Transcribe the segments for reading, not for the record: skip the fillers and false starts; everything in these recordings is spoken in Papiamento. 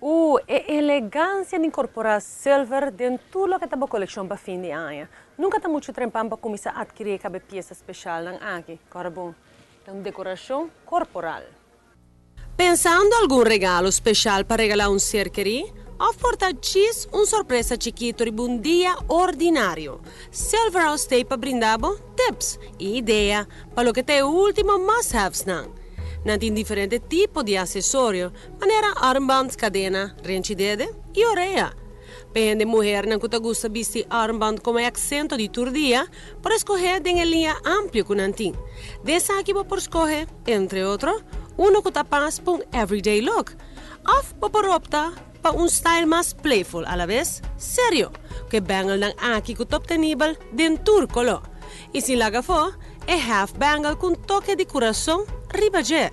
E elegancia di incorpora silver den tur loke ta bo coleccion pa fin di aña. Nunca ta mucho trempan pa cuminsa adkiri cada pieza special nan aki. Corda bon, ta un decoracion corporal. Pensando algun regalo special pa regala un ser keri? Of por ta djis un sorpresa chikito riba un dia ordinario? Silver House t'ey pa brinda bo tips y idea pa loke ta e ultimo must-haves nan. Nan tin diferente tipo di accesorio, manera armband, cadena, renchi dede y orea. Pa hende muhernan cu ta gusta bisti armband como e accento di tur dia, por escoge den e linea amplio cu nan tin. Den esaki bo por scoge, entre otro, uno cu ta pas pa un everyday look, of bo por opta pa un style mas playful a la vez serio, cu e banglenan aki cu ta obtenibel den tur color. Y sin laga afo, e half bangle cu un toke di curason riba dje.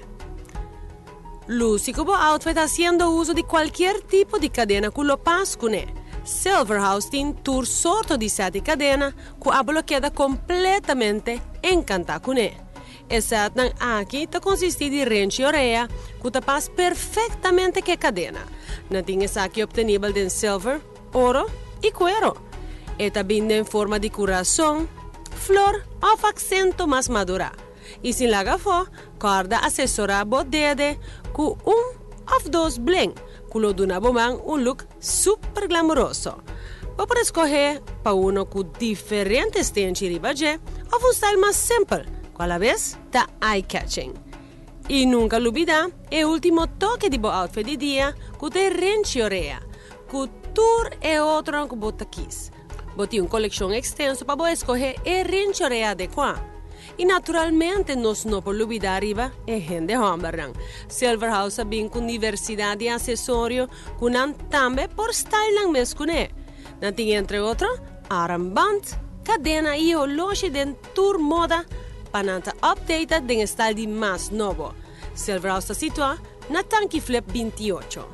Luci cu bo outfit haciendo uso di cualkier tipo di cadena cu lo pas cu ne. Silver House tin tur sorto di set di cadena cu abo lo keda completamente encanta cu ne. E setnan aki ta consisti di renchi orea cu ta pas perfectamente cu e cadena. Nan tin esaki obtenibel den silver, oro y cuero. E ta bin den forma di curason, flor of accento mas madura. Y sin laga afo, corda acesora bo dede cu un of dos bling, cu lo duna bo man un look super glamoroso. Bo por escoge pa uno cu diferente stenchi riba dje of un style mas simpel, cu a la vez ta eye-catching. Y nunca lubida e ultimo toke di bo outfit di dia cu ta e renchi orea, cu tur e otronan cu bo ta kies. Bo tin un coleccion extenso pa bo escoge e renchi orea adecua. Y naturalmente nos no por lubida riba e hende hombernan. Silver House a bin cu diversidad di accesorio cu nan tambe por style nan mes cu ne. Nan tin, entre otro, armband, cadena y horloge den tur moda pa nan ta updated den style di mas nobo. Silver House ta situa na Tanki Flip 28.